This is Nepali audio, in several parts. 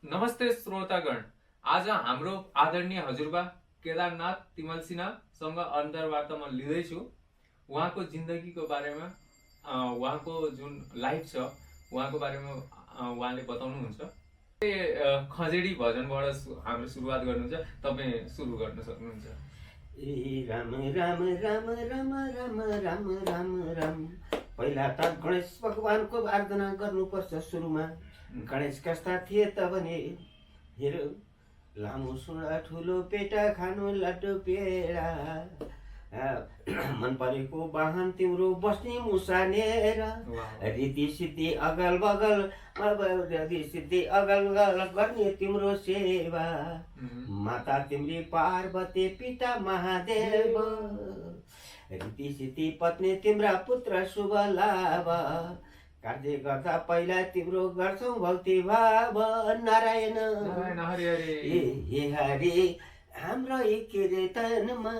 नमस्ते श्रोतागण। आज हाम्रो आदरणीय हजुरबा केदारनाथ तिमल सिन्हासँग अन्तर्वार्ता म लिँदैछु। उहाँको जिन्दगीको बारेमा उहाँको जुन लाइफ छ उहाँको बारेमा उहाँले बताउनुहुन्छ। खजेडी भजनबाट हाम्रो सुरुवात गर्नुहुन्छ। तपाईँ सुरु गर्न सक्नुहुन्छ। ए राम राम राम राम राम राम राम राम। पहिला त गणेश भगवानको आराधना गर्नुपर्छ सुरुमा। गणेश कस्ता थिए त भने हेर, लामो सुँडा ठुलो पेटा खानु लड्डु पेडा, मन परेको वाहन तिम्रो बस्ने मुसानेर, रीति सिद्धि अगल बगल गर्ने तिम्रो सेवा, माता तिम्री पार्वती पिता महादेव, रीति सिद्धि पत्नी तिम्रा पुत्र शुभ लाभ, कार्य गर्दा पहिला तिम्रो गर्छौ भक्ति भाव। नारायण हे हरि हाम्रो कीर्तनमा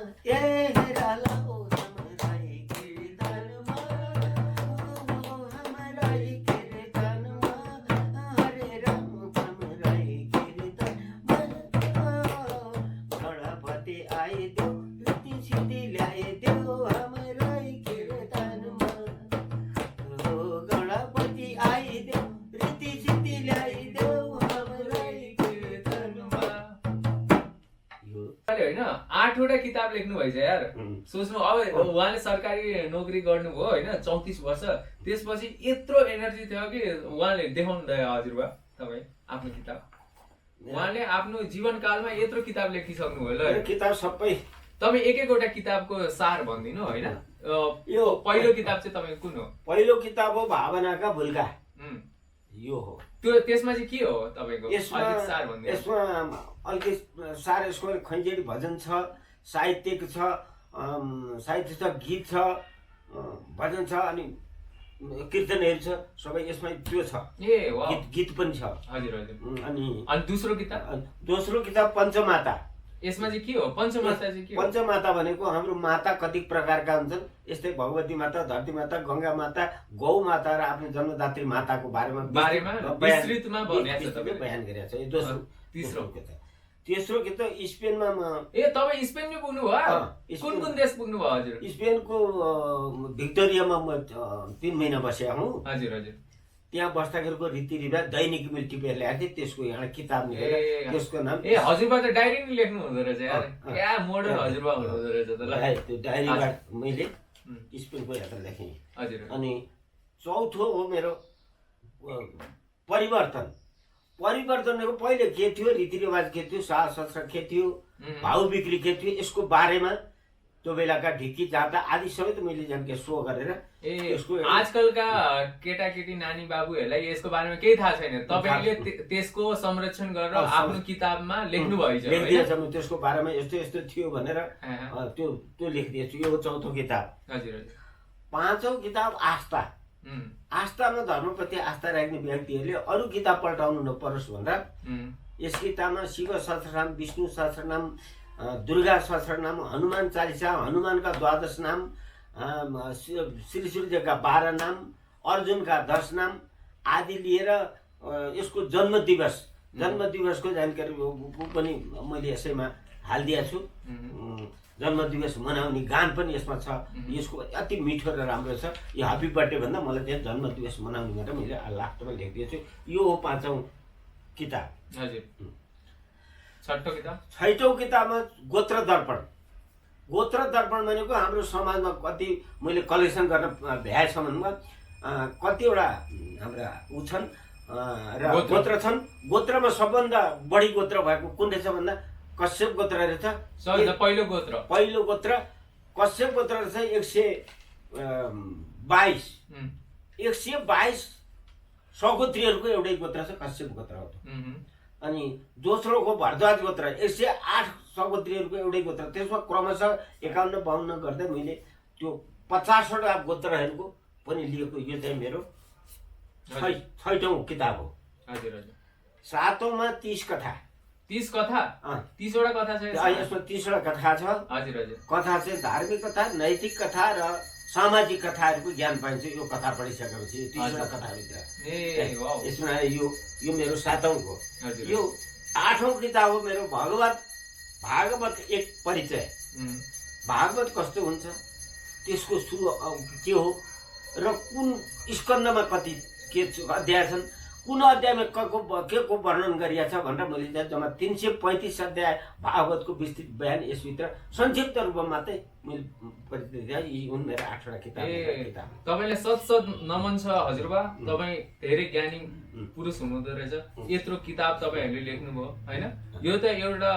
गणपति आइदेऊ रीति सिद्धि ल्याइदेऊ हाम्रै कीर्तनमा, गणपति आइदेऊ रीति सिद्धि ल्याइदेऊ हाम्रै कीर्तनमा। होइन 8वटा किताब लेख्नु भएछ यार। सोच्नु, अब उहाँले सरकारी नोकरी गर्नुभयो होइन 34 वर्ष। त्यसपछि यत्रो एनर्जी थियो कि उहाँले देखाउनु भयो हजुरबा तपाईँ आफ्नो किताब। उहाँले आफ्नो जीवनकालमा यत्रो किताब लेखिसक्नुभयो। ल किताब सबै तपाईँ एक एकवटा किताबको सार भनिदिनु होइन। यो पहिलो किताब चाहिँ तपाईँको कुन हो? पहिलो किताब हो भावनाका भुल्का। यो हो। त्यो त्यसमा चाहिँ के हो तपाईँको? यसमा अलिकति सार यसको खैँजेडी भजन छ, साहित्यिक छ, साहित्य छ, गीत छ, भजन छ, अनि कीर्तनहरू छ, सबै यसमा त्यो छ। ए वाह, गीत पनि छ। हजुर हजुर। अनि दोस्रो किताब पञ्चमाता। यसमा चाहिँ के हो? पञ्चमाता चाहिँ के हो? पञ्चमाता भनेको हाम्रो माता कति प्रकारका हुन्छन्। यस्तै भगवती माता, धरती माता, गङ्गा माता, गौ माता र आफ्नो जन्मदात्री माताको बारेमा विस्तृतमा बयान गरेको छ। यो दोस्रो। तेस्रो किताब स्पेनमा तपाईँ स्पेन पुग्नु भयो? कुन देश पुग्नु भयो हजुर? स्पेनको भिक्टोरियामा म 3 महिना बसेको हुँ। हजुर हजुर। त्यहाँ बस्दाखेरिको रीतिरिवाज दैनिक मैले टिपेर ल्याएको थिएँ। त्यसको एउटा किताब निकालेर त्यसको नाम हजुरबा त डायरी नि लेख्नु हुँदो रहेछ यार। क्या मोडल हजुरबा हुँदो रहेछ त। त्यो डायरीबाट मैले स्पेनको यात्रा लेखेँ। हजुर। अनि चौथो हो मेरो परिवर्तन। परिवर्तनको पहिले के थियो, रीतिरिवाज के थियो, शास्त्र शस्त्र के थियो, भाउ बिक्री के थियो, यसको बारेमा त्यो बेलाका ढिकी जाता आदि समेत मैले जानकारी सो गरेर यसको आजकलका केटाकेटी नानी बाबुहरूलाई यसको बारेमा केही थाहा छैन। तपाईँले त्यसको संरक्षण गरेर आफ्नो किताबमा लेख्नु भएछ। लेखिदिएछ म त्यसको बारेमा यस्तो यस्तो थियो भनेर त्यो लेखिदिएछु। यो चौथो किताब। हजुर हजुर। पाँचौं किताब आस्था। आस्थामा धर्मप्रति आस्था राख्ने व्यक्तिहरूले अरू किताब पल्टाउनु नपरोस् भनेर यस किताबमा शिव सहस्रनाम, विष्णु सहस्रनाम, दुर्गा सहस्रनाम, हनुमान चालिसा, हनुमानका 12 नाम, श्री सूर्यका 12 नाम, अर्जुनका 10 नाम आदि लिएर यसको जन्म दिवसको जानकारी पनि मैले यसैमा हालिदिएको छु। जन्म दिवस मनाउने गान पनि यसमा छ। यसको अति मिठो र राम्रो छ। यो ह्याप्पी बर्थडे भन्दा मलाई त्यहाँ जन्म दिवस मनाउने भनेर मैले लास्टमा लेखिदिएको छु। यो हो पाँचौं किताब। हजुर। छैटौं किताबमा गोत्र दर्पण। गोत्र दर्पण भनेको हाम्रो समाजमा कति मैले कलेक्सन गर्न भ्याएसम्ममा कतिवटा हाम्रा छन् र गोत्र छन्। गोत्रमा सबभन्दा बढी गोत्र भएको कुन रहेछ भन्दा कश्यप गोत्र रहेछ। पहिलो गोत्र कश्यप गोत्र रहेछ। 122 सगोत्रीहरूको एउटै गोत्र छ, कश्यप गोत्र हो। अनि दोस्रोको भरद्वाज गोत्र 108 सगोत्रीहरूको एउटै गोत्र। त्यसमा क्रमशः 51, 52 गर्दै मैले त्यो 50वटा गोत्रहरूको पनि लिएको। यो चाहिँ मेरो छैटौं किताब हो। सातौंमा 30 कथा। 30 कथा? 30वटा कथा छ यसमा। 30वटा कथा छ। हजुर हजुर। कथा चाहिँ धार्मिक कथा, नैतिक कथा र सामाजिक कथाहरूको ज्ञान पाइन्छ यो कथा पढिसकेपछि 30वटा कथाभित्र। ए वाउ, यसमा यो मेरो 7औं हो। हजुर, यो 8औं किताब हो मेरो भागवत एक परिचय। भागवत कस्तो हुन्छ, त्यसको सुरु के हो र कुन स्कन्धमा कति के अध्याय छन्, कुन अध्यायमा के को वर्णन गरिएको छ भनेर मैले जम्मा 335 अध्याय भागवतको विस्तृत बयान यसभित्र संक्षिप्त रूपमा मात्रै मैले परिचय दिएँ। यी हुन् मेरो 8वटा किताब। तपाईँलाई सत नमन छ हजुरबा, तपाईँ धेरै ज्ञानी पुरुष हुनुहुँदो रहेछ। यत्रो किताब तपाईँहरूले लेख्नुभयो होइन। यो त एउटा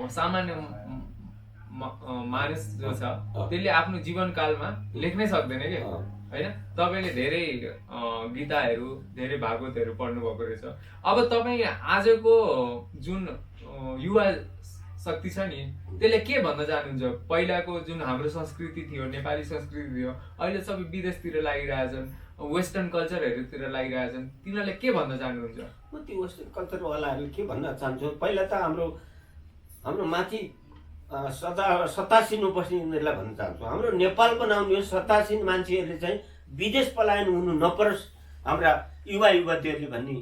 सामान्य मानिस जो छ त्यसले आफ्नो जीवनकालमा लेख्नै सक्दैन कि होइन। तपाईँले धेरै गीताहरू, धेरै भागवतहरू पढ्नु भएको रहेछ। अब तपाईँ आजको जुन युवा शक्ति छ नि त्यसले के भन्न चाहनुहुन्छ? पहिलाको जुन हाम्रो संस्कृति थियो, नेपाली संस्कृति थियो, अहिले सबै विदेशतिर लागिरहेछन्, वेस्टर्न कल्चरहरूतिर लागिरहेछन्, तिनीहरूले के भन्न चाहनुहुन्छ? म त्यो वेस्टर्न कल्चरवालाहरूले के भन्न चाहन्छु, पहिला त हाम्रो माथि 87 बस्ने उनीहरूलाई भन्न चाहन्छु, हाम्रो नेपालको नाम लियो 87 मान्छेहरूले चाहिँ विदेश पलायन हुनु नपरोस् हाम्रा युवा युवतीहरूले भन्ने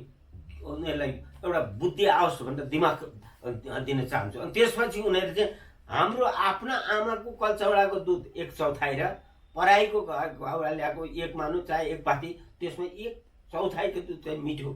उनीहरूलाई एउटा बुद्धि आओस् भनेर दिमाग दिन चाहन्छु। अनि त्यसपछि उनीहरूले चाहिँ हाम्रो आफ्ना आमाको कल्चौडाको दुध 1/4 र पराईको घाउडा ल्याएको 1 मानु चाहे 1 पाती, त्यसमा 1/4 दुध चाहिँ मिठो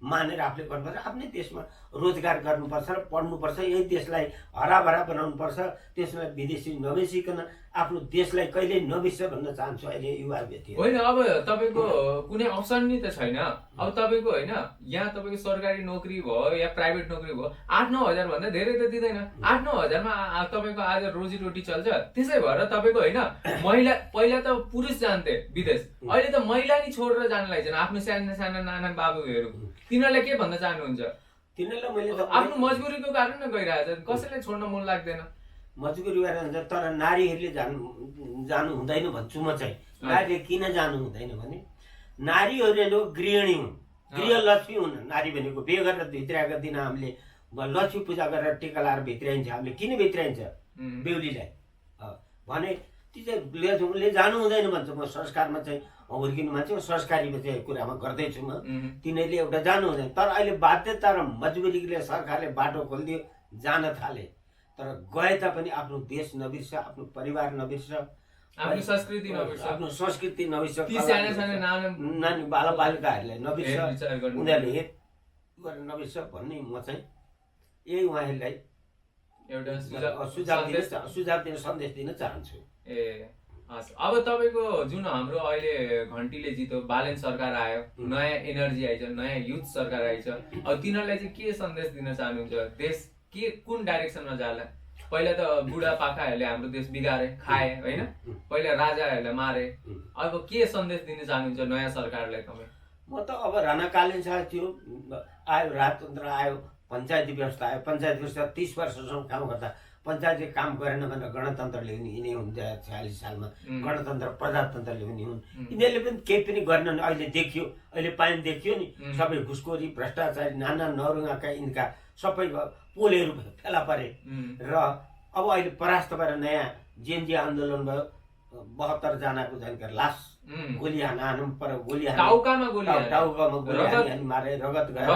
मानेर आफूले गर्नुपर्छ। आफ्नै देशमा रोजगार गर्नुपर्छ र पढ्नुपर्छ, यही देशलाई हराभरा बनाउनुपर्छ, त्यसमा विदेशी नबेसिकन आफ्नो देशलाई कहिल्यै नबिर्स भन्न चाहन्छु अहिले युवा व्यक्ति। होइन, अब तपाईँको कुनै अप्सन नि त छैन। अब तपाईँको होइन, यहाँ तपाईँको सरकारी नोकरी भयो या प्राइभेट नोकरी भयो, 8-9 हजार भन्दा धेरै त दिँदैन। 8-9 हजारमा तपाईँको आज रोजीरोटी चल्छ। त्यसै भएर तपाईँको होइन, महिला पहिला त पुरुष जान्थे विदेश, अहिले त महिला नि छोडेर जान लाग्छन् आफ्नो साना साना नाना बाबुहरू। तिनीहरूलाई के भन्न चाहनुहुन्छ? तिनीहरूलाई मैले त आफ्नो मजबुरीको कारण नै गइरहेछ, कसैलाई छोड्न मन लाग्दैन। मजबुरी गरेर हुन्छ, तर नारीहरूले जानु हुँदैन भन्छु म चाहिँ। नारीले किन जानु हुँदैन भने नारीहरू गृहिणी हुन्, गृहलक्ष्मी हुन्। नारी भनेको बिहे गरेर भित्राएको दिन हामीले लक्ष्मी पूजा गरेर टिका लाएर भित्राइन्छ। हामीले किन भित्राइन्छ बेहुलीलाई भने ती चाहिँ उसले जानु हुँदैन भन्छ। म संस्कारमा चाहिँ हुर्किनु मान्छे, संस्कारी चाहिँ कुरामा गर्दैछु म। तिनीहरूले एउटा जानु हुँदैन, तर अहिले बाध्यता र मजबुरीले सरकारले बाटो खोलिदियो, जान थाले। तर गए तापनि आफ्नो देश नबिर्स, आफ्नो परिवार नबिर्स, आफ्नो संस्कृति नबिर्स, आफ्नो संस्कृति नबिर्स, नानी बालबालिकाहरूलाई नबिर्स, उनीहरूले हेर गरेर नबिर्स भन्ने म चाहिँ यही उहाँहरूलाई एउटा सुझाव दिन सन्देश दिन चाहन्छु। ए हस्, अब तपाईँको जुन हाम्रो अहिले घन्टीले जित्यो, बालेन सरकार आयो, नयाँ एनर्जी आइछ, नयाँ युथ सरकार आइछ, अब तिनीहरूलाई चाहिँ के सन्देश दिन चाहनुहुन्छ? देश के कुन डाइरेक्सनमा जाला? पहिला त बुढापाकाहरूले हाम्रो देश बिगारे, खाए होइन, पहिला राजाहरूलाई मारे, अब के सन्देश दिन चाहनुहुन्छ नयाँ सरकारलाई तपाईँ? म त अब राणाकालीन शासन थियो, आयो राजतन्त्र आयो, पञ्चायती व्यवस्था आयो। पञ्चायत व्यवस्था 30 वर्षसम्म काम गर्दा पञ्चायतले काम गरेन भनेर गणतन्त्र ल्याउने यिनै हुन्। 46 सालमा गणतन्त्र प्रजातन्त्र ल्याउने हुन्। यिनीहरूले पनि केही पनि गरेनन्। अहिले देखियो, अहिले पाइन देखियो नि, सबै घुसखोरी भ्रष्टाचारी नाना नरुगाका यिनका सबै पोलहरू फेला परे र अब अहिले परास्त भएर नयाँ जेएनजी आन्दोलन भयो। 72 जनाको जानकारी लास गोली हानु पर गोली टाउकामा गोली मारे रगत गयो।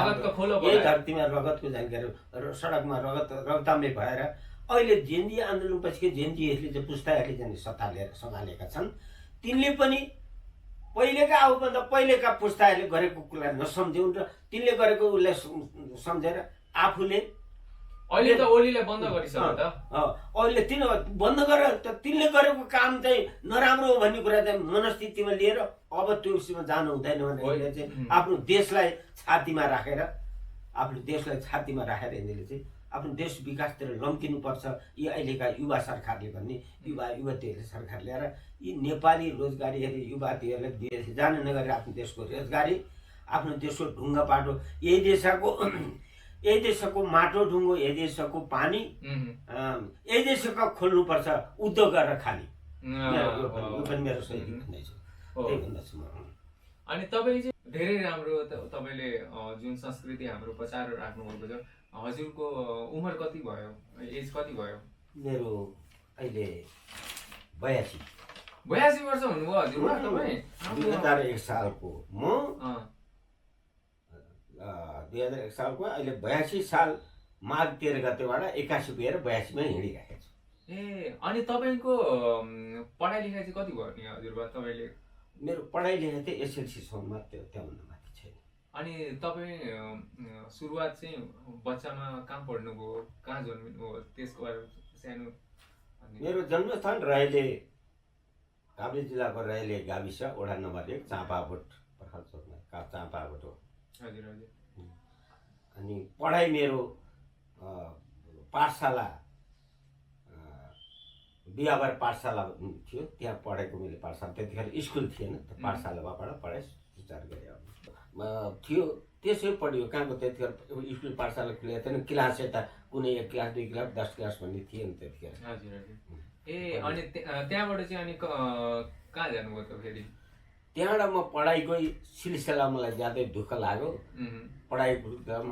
यही धरतीमा रगतको जानकारी, सडकमा रगताम्य भएर अहिले जेएनजी आन्दोलन पछि जेएनजीहरूले चाहिँ पुस्ताहरूले चाहिँ सत्ता लिएर सँगालेका छन्। तिनले पनि पहिलेका आफूभन्दा पहिलेका पुस्ताहरूले गरेको कुरा नसम्झ्यौँ र तिनले गरेको उसलाई सम्झेर आफूले अहिले त ओलीले बन्द गरिसक्यो त। अहिले तिन बन्द गरेर तिनले गरेको काम चाहिँ नराम्रो हो भन्ने कुरा चाहिँ मनस्थितिमा लिएर अब त्यो विषयमा जानु हुँदैन भने चाहिँ आफ्नो देशलाई छातीमा राखेर यिनीहरूले चाहिँ आफ्नो देश विकासतिर लम्किनुपर्छ। यी अहिलेका युवा सरकारले भन्ने युवा युवतीहरूले सरकार ल्याएर यी नेपाली रोजगारीहरू युवतीहरूले विदेश जान नगरेर आफ्नो देशको रोजगारी, आफ्नो देशको ढुङ्गा पाटो, यही देशको माटो ढुङ्गो, यही देशको पानी, यही देशको खोल्नुपर्छ उद्योग गरेर खाने। यो पनि मेरो सही भन्दैछु, त्यही भन्दछु म। अनि तपाईँ चाहिँ धेरै राम्रो, तपाईँले जुन संस्कृति हाम्रो बचाएर राख्नुभएको छ। हजुरको उमेर कति भयो, एज कति भयो? मेरो अहिले 82। 82 वर्ष हुनुभयो हजुरबा तपाईँ? 2001 सालको म 2001 सालको अहिले 82 साल माघ 13 गतेबाट 81 पुगेर 82 मा हिँडिरहेको छु। ए अनि तपाईँको पढाइ लेखाइ चाहिँ कति भयो नि हजुरबा तपाईँले? मेरो पढाइ लेखाइ चाहिँ एसएलसी सम्म मात्रै हो, त्योभन्दा माथि छैन। अनि तपाईँ सुरुवात चाहिँ बच्चामा कहाँ पढ्नुभयो, कहाँ जन्मिनुभयो, त्यसको बारेमा सानो? मेरो जन्मस्थान रहिले, काभ्रे जिल्लाको रहिले गाविस, वडा नम्बर 1, चाँपाकोट, पर्खाल चोकमा चाँपाकोट हो। हजुर हजुर। अनि पढाइ मेरो पाठशाला बिहाबार पाठशाला थियो, त्यहाँ पढेको मैले पाठशाला। त्यतिखेर स्कुल थिएन, पाठशालाबाट पढाइ सुचार गरेँ थियो। त्यसै पढ्यो कहाँको, त्यतिखेर स्कुल पाठशाला खुलेको थिएन। क्लास यता कुनै 1 क्लास 2 क्लास 10 क्लास भन्ने थिएन त्यतिखेर। हजुर हजुर। ए अनि त्यहाँबाट चाहिँ अनि कहाँ जानुभयो त फेरि? त्यहाँबाट म पढाइकै सिलसिला मलाई ज्यादै दुःख लाग्यो। पढाइको म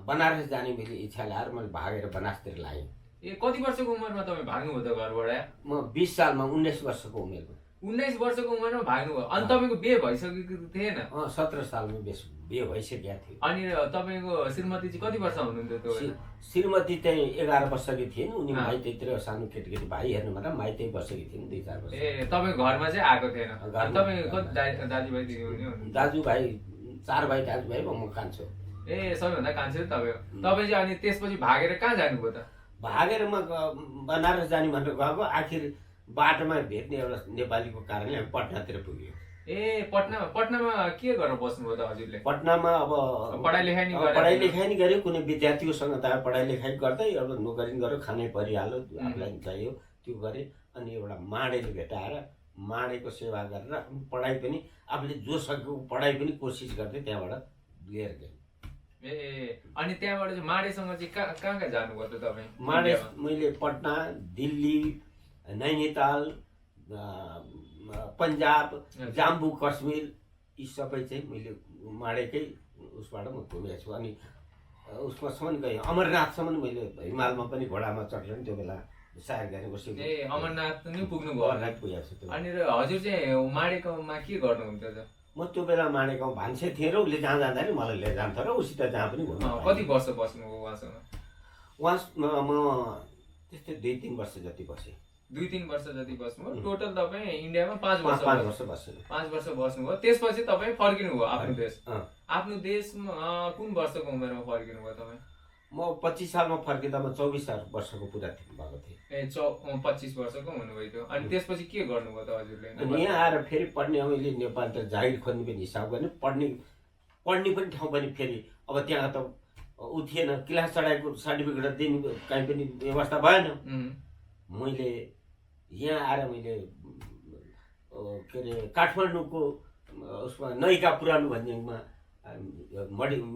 बनारस जाने मैले इच्छा लाएर मैले भागेर बनारसतिर लागेँ। ए कति वर्षको उमेरमा तपाईँ भाग्नुभयो त घरबाट? म 20 सालमा 19 वर्षको उमेरमा। 19 वर्षको उमेरमा भाग्नुभयो। अनि तपाईँको बिहे भइसकेको थिएन? 17 सालमा बिहे भइसकेको थियो। अनि तपाईँको श्रीमती चाहिँ कति वर्ष हुनुहुन्थ्यो त्यो? श्रीमती चाहिँ 11 वर्षकी थिइन्। उनी माइतीतिर सानो केटीकेटी भाइ हेर्नु भन्दा माइती वर्षकी थिइन्, 2-4 वर्ष। ए तपाईँ घरमा चाहिँ आएको थिएन? तपाईँ कति दाजुभाइ दिदीबहिनी? दाजुभाइ 4 भाइ दाजुभाइ, म कान्छो। ए सबैभन्दा कान्छो तपाईँ हो। तपाईँ चाहिँ अनि त्यसपछि भागेर कहाँ जानुभयो त? भागेर म बनारस जाने भनेर गएको, आखिर बाटोमा भेट्ने एउटा नेपालीको कारणले हामी पटनातिर पुग्यौँ। ए पटनामा के गरेर बस्नुभयो त हजुरले? पटनामा अब पढाइ लेखाइ नि गऱ्यो। कुनै विद्यार्थीहरूसँग त पढाइ लेखाइ गर्दै अब नोकरी गऱ्यो, खानै परिहाल्यो, आफूलाई चाहियो त्यो गरेँ। अनि एउटा माडेले भेटाएर माडेको सेवा गरेर पढाइ पनि आफूले जो सकेको पढाइ पनि कोसिस गर्दै त्यहाँबाट लिएर गएँ। ए अनि त्यहाँबाट चाहिँ माडेसँग चाहिँ कहाँ जानुभयो त तपाईँ? माडे मैले पटना, दिल्ली, नैनीताल, पन्जाब, जम्मू कश्मीर यी सबै चाहिँ मैले माडेकै उसबाट म घुमेको छु। अनि उसमासम्म गएँ, अमरनाथसम्म मैले हिमालमा पनि घोडामा चढेर त्यो बेला सैर गरेको छु। ए अमरनाथ नि पुग्नुभयो? अमरनाथ पुगेको छु। अनि हजुर चाहिँ माडेकोमा के गर्नुहुन्थ्यो त? म त्यो बेला माडेको भान्से थिएँ र उसले जहाँ जाँदा नि मलाई लिएर जान्थ्यो र उसित जहाँ पनि घुम्नु। कति वर्ष बस्नुभयो उहाँसँग? म त्यस्तै 2-3 वर्ष जति बसेँ। 2-3 वर्ष जति बस्नुभयो। टोटल तपाईँ इन्डियामा 5 वर्ष? 5 वर्ष बसेँ। 5 वर्ष बस्नुभयो। त्यसपछि तपाईँ फर्किनुभयो आफ्नो देश? आफ्नो देशमा कुन वर्षको उमेरमा फर्किनुभयो तपाईँ? म 25 सालमा फर्किँदा म 24 वर्षको पुरा भएको थिएँ। ए 25 वर्षको हुनुभयो थियो। अनि त्यसपछि के गर्नुभयो त हजुरले? अनि यहाँ आएर फेरि पढ्ने, मैले नेपाल त जागिर खोज्ने पनि हिसाब गर्ने, पढ्ने पनि ठाउँ पनि फेरि अब त्यहाँ त ऊ थिएन, क्लास चढाएको सर्टिफिकेट दिने कहीँ पनि व्यवस्था भएन। मैले यहाँ आएर मैले के अरे काठमाडौँको उसमा नयिका पुरानो भन्नेमा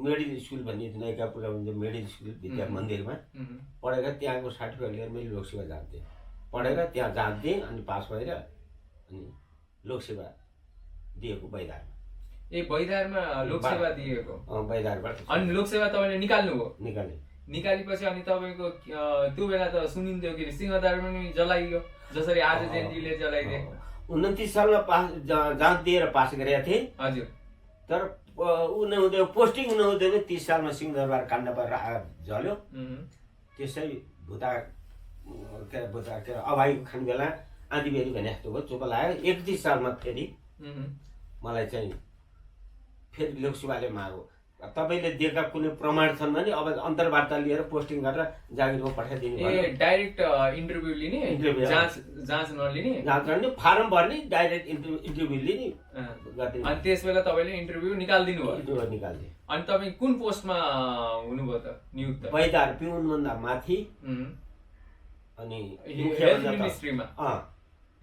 मिडिल स्कुल भन्ने नयिका पुरानो मिडिल स्कुल विद्या मन्दिरमा पढेर त्यहाँको सर्टिफिकेट लिएर मैले लोकसेवा जान्थेँ। पढेर त्यहाँ जान्थेँ अनि पास भएर अनि लोकसेवा दिएको बैदारमा। ए बैदारमा लोकसेवा दिएको? बैदारबाट। अनि लोकसेवा तपाईँले निकाल्नुभयो? निकालेपछि अनि तपाईँको त्यो बेला त सुनिन्थ्यो कि सिंहदरबार पनि जलाइयो जसरी आज जेएनटीले जलाइदिए? 29 सालमा पास जाँच दिएर पास गरेका थिएँ। हजुर। तर ऊ नहुँदै पोस्टिङ नहुँदै 30 सालमा सिंहदरबार काण्ड जल्यो। त्यसै भुता के अरे अभाइको खाने बेला आँधीबेरी भने जस्तो भयो, चुप लाग्यो। 31 सालमा फेरि मलाई चाहिँ फेरि लोकसेवाले माग्यो, तपाईँले दिएका कुनै प्रमाण छन् भने अब अन्तर्वार्ता लिएर पोस्टिङ गरेर जागिरमा पठाइदिनु भयो। ए डाइरेक्ट इन्टरभ्यू लिने? जाँच नलिने? जाँच नलिने, फारम भर्ने, डाइरेक्ट इन्टरभ्यू लिने। अनि त्यस बेला तपाईँले इन्टरभ्यू निकालिदिनु भयो? इन्टरभ्यू निकाल्दिए। अनि तपाईँ कुन पोस्टमा हुनुभयो त नियुक्त? बैदार पिउनभन्दा माथि। अनि हेल्थ मिनिस्ट्रीमा?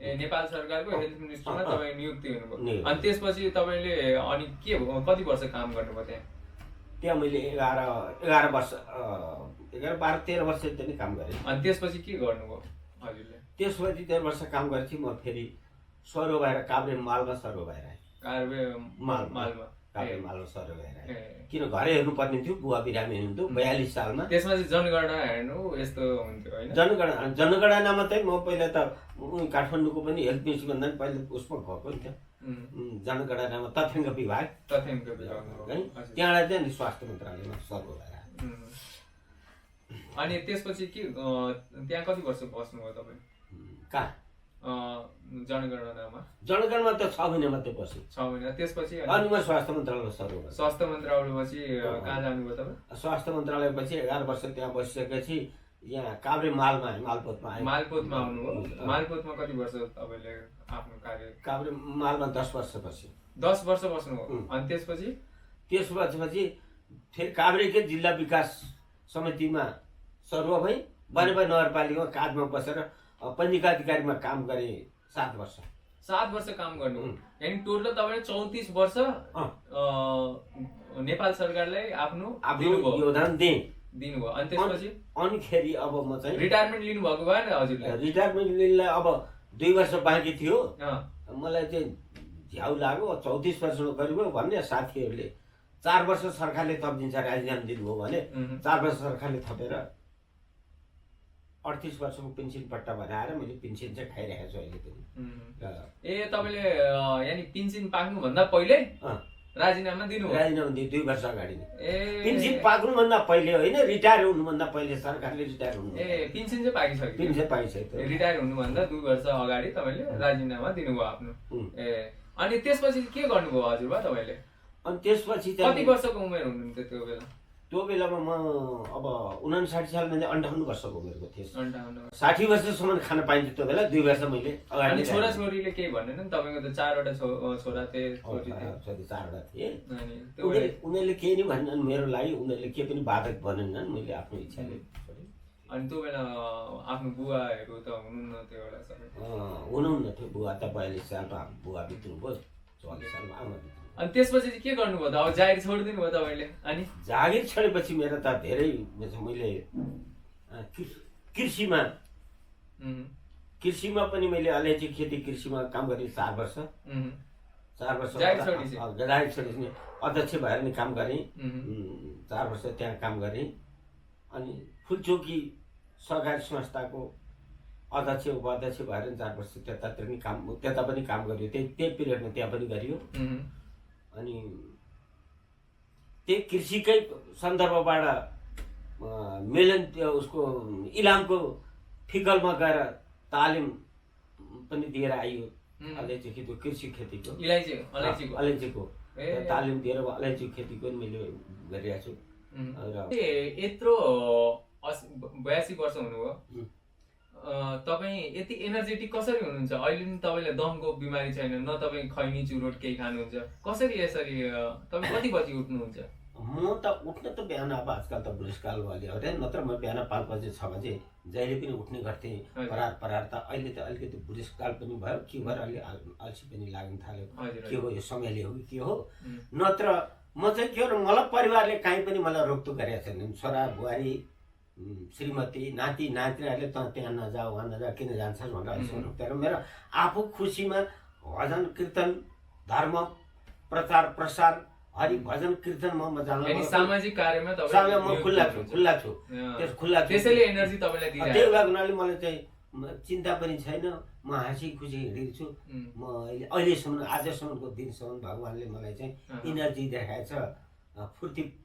ए नेपाल सरकारको हेल्थ मिनिस्ट्रीमा तपाईँ नियुक्ति हुनुभयो। अनि त्यसपछि तपाईँले अनि के कति वर्ष काम गर्नुभयो त्यहाँ? त्यहाँ मैले 11 वर्ष 12-13 वर्ष जति काम गरेँ। अनि त्यसपछि के गर्नुभयो हजुरले? त्यसपछि 13 वर्ष काम गरेपछि म फेरि सरो भएर काभ्रे मालमा सरो भएर आएँ। काभ्रे मालमा? काभ्रे मालमा सर्वे भएर किन घरै हेर्नुपर्ने थियो, बुवा बिरामी हुनुहुन्थ्यो 42 सालमा। त्यसमा चाहिँ जनगणना हेर्नु यस्तो हुन्थ्यो होइन? जनगणना मात्रै, म पहिला त काठमाडौँको पनि हेल्थ मिनिस्टर भन्दा पनि पहिला उसमा गएको नि त, जनगणनामा तथ्याङ्क विभाग है, त्यहाँबाट चाहिँ स्वास्थ्य मन्त्रालयमा सर्वे भएर। अनि त्यसपछि के त्यहाँ कति वर्ष बस्नुभयो तपाईँ? कहाँ जनगणनामा? जनगणना त 6 महिना मात्रै बसेँ। 6 महिना। त्यसपछि अनि म स्वास्थ्य मन्त्रालयमा सर्वे भएँ। स्वास्थ्य मन्त्रालयपछि कहाँ जानुभयो तपाईँ? स्वास्थ्य मन्त्रालयपछि 11 वर्ष त्यहाँ बसिसकेपछि यहाँ काभ्रे मालमा मालपोतमा आएँ। मालपोतमा आउनुभयो? मालपोतमा कति वर्ष तपाईँले आफ्नो कार्य? काभ्रे मालमा 10 वर्ष बसेँ। 10 वर्ष बस्नुभयो। अनि त्यसपछि फेरि काभ्रेकै जिल्ला विकास समितिमा सर्व भएँ। बनेपा नगरपालिकामा काठमा बसेर पञ्जिका अधिकारीमा काम गरेँ 7 वर्ष। 7 वर्ष काम गर्नु, यानि टोटल तपाईँले 34 वर्ष नेपाल सरकारलाई आफ्नो योगदान दिनुभयो। अनि त्यसपछि अनिखेरि अब म चाहिँ रिटायरमेन्ट लिनु भएको भएन हजुरले? रिटायरमेन्ट लिनलाई अब 2 वर्ष बाँकी थियो। मलाई चाहिँ झ्याउ लाग्यो, 34 वर्षमा गरियो भन्ने साथीहरूले 4 वर्ष सरकारले थपिदिन्छ राजीनामा दिनुभयो भने 4 वर्ष सरकारले थपेर 38 वर्षको पेन्सन पट्टा बनाएर मैले पेन्सन चाहिँ खाइरहेको छु अहिले पनि। ए तपाईँले यानि पेन्सन पाक्नुभन्दा पहिले राजीनामा दिनुभयो? राजीनामा दिए 2 वर्ष अगाडि नै। पेन्सन पाक्नुभन्दा पहिले होइन, रिटायर हुनुभन्दा पहिले सरकारले रिटायर हुनु। ए पेन्सन चाहिँ पाकिसक्यो? पेन्सन पाकिसक्यो। रिटायर हुनुभन्दा 2 वर्ष अगाडि तपाईँले राजीनामा दिनुभयो आफ्नो। ए अनि त्यसपछि के गर्नुभयो हजुरबा तपाईँले? अनि त्यसपछि कति वर्षको उमेर हुनुहुन्थ्यो त्यो बेला? त्यो बेलामा म अब 59 सालमा 58 वर्षको उमेरको थिएँ। 60 वर्षसम्म खान पाइन्थ्यो त्यो बेला। 2 वर्ष मैले अगाडि। छोराछोरीले केही भनेन नि? तपाईँको त 4वटा छोरा थिए, छोरी 4वटा थिए। उनीहरूले केही नै भनेनन् मेरो लागि, उनीहरूले केही पनि बाधक भनेनन्, मैले आफ्नो इच्छाले। अनि त्यो बेला आफ्नो बुवाहरू त हुनुहुन्न त्यो बेला? हुनुहुन्न थियो बुवा त। 42 सालमा बुवा बित्नुभयो, 44 सालमा आमा बित्नुभयो। अनि त्यसपछि चाहिँ के गर्नुभयो त? अब जागिर छोडिदिनु भयो तपाईँले? अनि जागिर छोडेपछि मेरो त धेरै मैले कृषिमा पनि मैले अलैँची खेती कृषिमा काम गरेँ 4 वर्ष। 4 वर्ष जागिर छोडेपछि अध्यक्ष भएर नि काम गरेँ। 4 वर्ष त्यहाँ काम गरेँ। अनि फुलचोकी सहकारी संस्थाको अध्यक्ष उपाध्यक्ष भएर 4 वर्ष त्यता पनि काम गरियो। त्यही पिरियडमा त्यहाँ पनि गरियो। अनि त्यही कृषिकै सन्दर्भबाट मेलन उसको इलामको फिकलमा गएर तालिम पनि दिएर आइयो। अलैँची खेती, कृषि खेतीको, अलैँचीको तालिम दिएर अलैँची खेतीको मैले गरिरहेको छु। यत्रो 82 वर्ष हुनुभयो, तपाईँ यति एनर्जेटिक कसरी हुनुहुन्छ? अहिले नि तपाईँलाई दमको बिमारी छैन, न तपाईँ खैनी चुरोट केही खानुहुन्छ, कसरी यसरी तपाईँ कति बजी उठ्नुहुन्छ? म त उठ्न त बिहान अब आजकल त बुढेसकाल भयो अरे, नत्र म बिहान 5 बजे 6 बजे जहिले पनि उठ्ने गर्थेँ। परार त अहिले त अलिकति बुढेसकाल पनि भयो, के भएर अलि अल्छी पनि लाग्न थाल्यो। के हो यो समयले हो कि के हो? नत्र म चाहिँ के हो, मलाई परिवारले काहीँ पनि मलाई रोकटोक गरेका छैनन्। छोरा बुहारी श्रीमती नाति नातिनीहरूले त त्यहाँ नजाऊ वहाँ नजाऊ किन जान्छस् भनेर अहिलेसम्म रोक्दैन। मेरो आफू खुसीमा भजन कीर्तन धर्म प्रचार प्रसार हरि भजन कीर्तनमा म जान सामाजिक कार्यमा म खुल्ला छु। त्यसैले एनर्जी तपाईँलाई दिइरहेको। त्यही भएको हुनाले मलाई चाहिँ चिन्ता पनि छैन। म हाँसी खुसी हिँडेको छु। म अहिलेसम्म आजसम्मको दिनसम्म भगवान्ले मलाई चाहिँ इनर्जी देखाएको छ।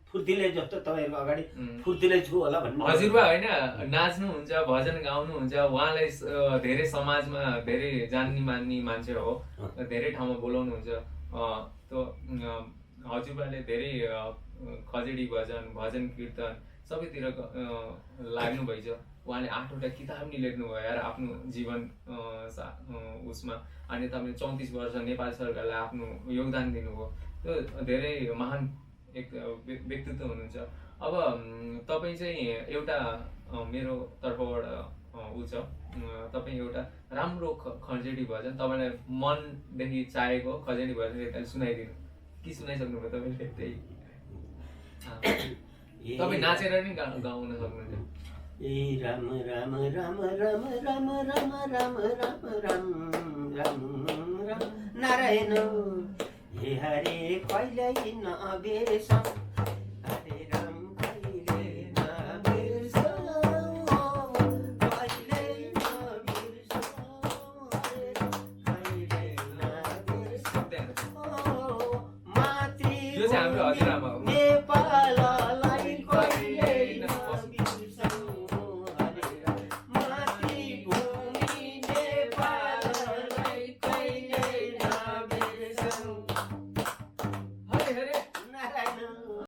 फुर्तिले जस्तो तपाईँहरूको अगाडि फुर्तिले छु होला भन्नु। हजुरबा होइन नाच्नुहुन्छ, भजन गाउनुहुन्छ, उहाँलाई धेरै समाजमा धेरै जान्ने मान्ने मान्छे हो, धेरै ठाउँमा बोलाउनुहुन्छ। त्यो हजुरबाले धेरै खजेडी भजन कीर्तन सबैतिर लाग्नु भइछ। उहाँले 8वटा किताब नि लेख्नुभयो यार आफ्नो जीवन उसमा। अनि तपाईँले 34 वर्ष नेपाल सरकारलाई आफ्नो योगदान दिनुभयो। त्यो धेरै महान एक व्यक्तित्व हुनुहुन्छ। अब तपाईँ चाहिँ एउटा मेरो तर्फबाट ऊ छ, तपाईँ एउटा राम्रो खजेडी भजन तपाईँलाई मनदेखि चाहेको खजेडी भजन एकताले सुनाइदिनु। के सुनाइसक्नुभयो तपाईँले? त्यही तपाईँ नाचेर नि गाउन सक्नुहुन्छ। ए राम राम राम राम राम राम राम राम राम राम राम नारायण हे हरे कहिल्यै नबिर्सौँ